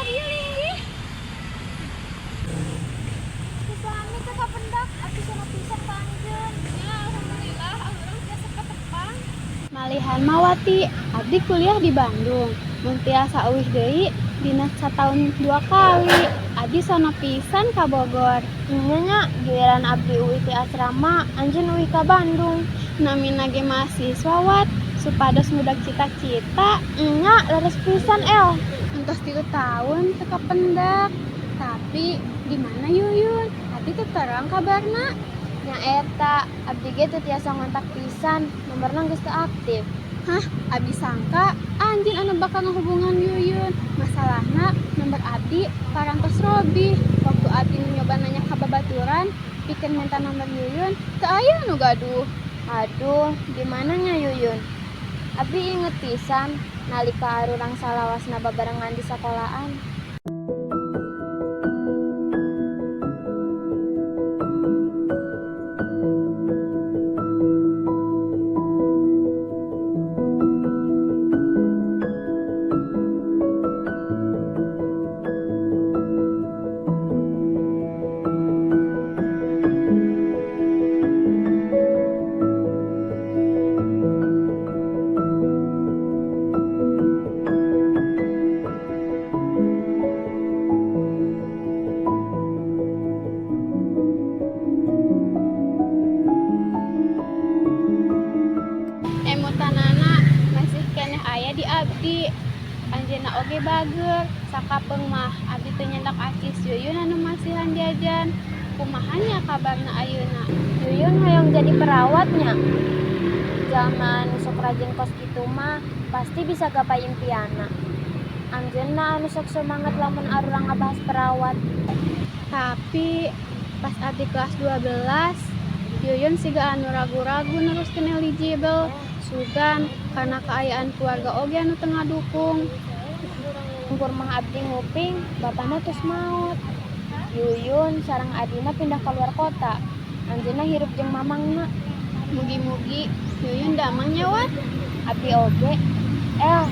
Ka dieu linggih. Upami teu kapendak, abdi sono pisan ka anjeun. Ya, alhamdulillah urang tiasa katepang. Malihan mah, Wati, abdi kuliah di Bandung. Mun tiasa uih deui dina sataun dua kali. Abdi sono pisan ka Bogor. Nya nya, giliran abdi uih ti asrama, anjeun uih ka Bandung. Namina ge mahasiswa, Wat, supados ngudag cita-cita. Nya, leres pisan, El. Entos 3 tahun teu kapendak. Tapi di mana Yuyun? Abdi teu terang kabarna. Nya eta, abdi ge teu tiasa ngontak pisan, nomorna geus teu aktif. Hah, abdi sangka anjeun anu bakal ngahubungan Yuyun. Masalahna nomor abdi parantos robih. Waktu abdi nyoba nanya ka babaturan, pikeun minta nomor Yuyun, teu aya nu gaduh. Aduh, di mana nya Yuyun? Abdi inget pisan nalika arurang salawasna babarengan di sakolaan. Emutanana masih keneh aya di abdi. Anjeunna oge bager. Sakapeung mah abdi teu nyandak acis Yuyun anu masihan jajan. Kumaha nya kabarna ayeuna? Yuyun hoyong jadi perawat nya. Jalma anu sok rajin kos kitu mah pasti bisa gapai impianna. Anjeunna anu sok semangat lamun arurang ngabahas perawat. Tapi pas abdi kelas 12, Yuyun siga anu ragu-ragu neruskeun eligible. Sugan karena kaayaan keluarga oge anu teu ngadukung. Pungkur mah abdi nguping, bapana tos maot. Yuyun sareng adina pindah keluar kota. Anjeunna hirup jeung mamangna. Mugi-mugi Yuyun damang nya, Wat. Abdi oge. El,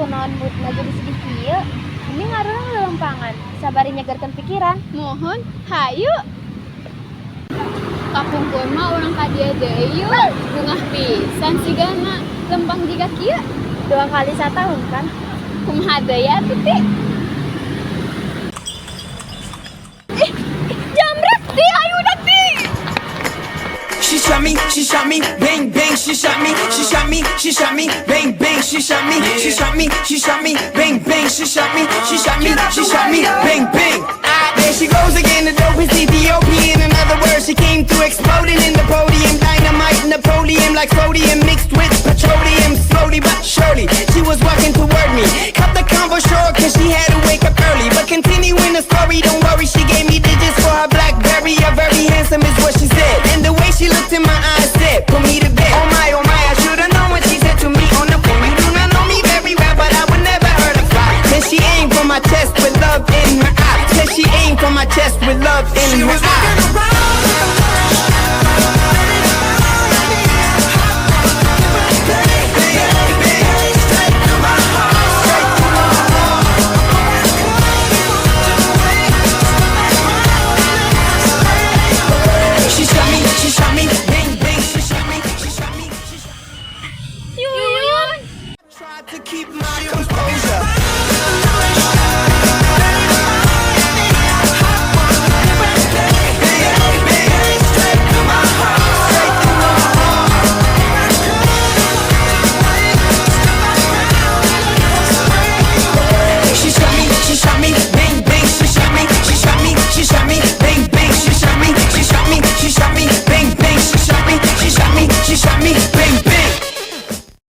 kunaon moodna jadi sedih kieu? Mending arurang lelempangan, sabari nyegerkeun pikiran. Muhun, hayu. Kapungkur mah urang ka dieu deui yuk. Bungah pisan sigana lempang jiga kieu. Dua kali satahun kan? Kumaha deui atuh, Ti? Ih, ih, jambret, Ti, ayo udah, Ti. She shot me, bang bang, she shot me, she shot me, she shot me, bang bang, she shot me, she shot me, she shot me, bang bang, she shot me, she shot me, she shot me, bang bang. Ah, there she goes again, the dope is Ethiopian. In other words, she came through exploding in the podium, dynamite, Napoleon, like sodium mixed with petroleum. Slowly but surely, she was walking toward me. Cut the convo short, 'cause she had to wake up early. But continuing the story, don't worry, she gave me digits for her Blackberry. You're very handsome, is what she said. And the way she looked in my eyes said, put me to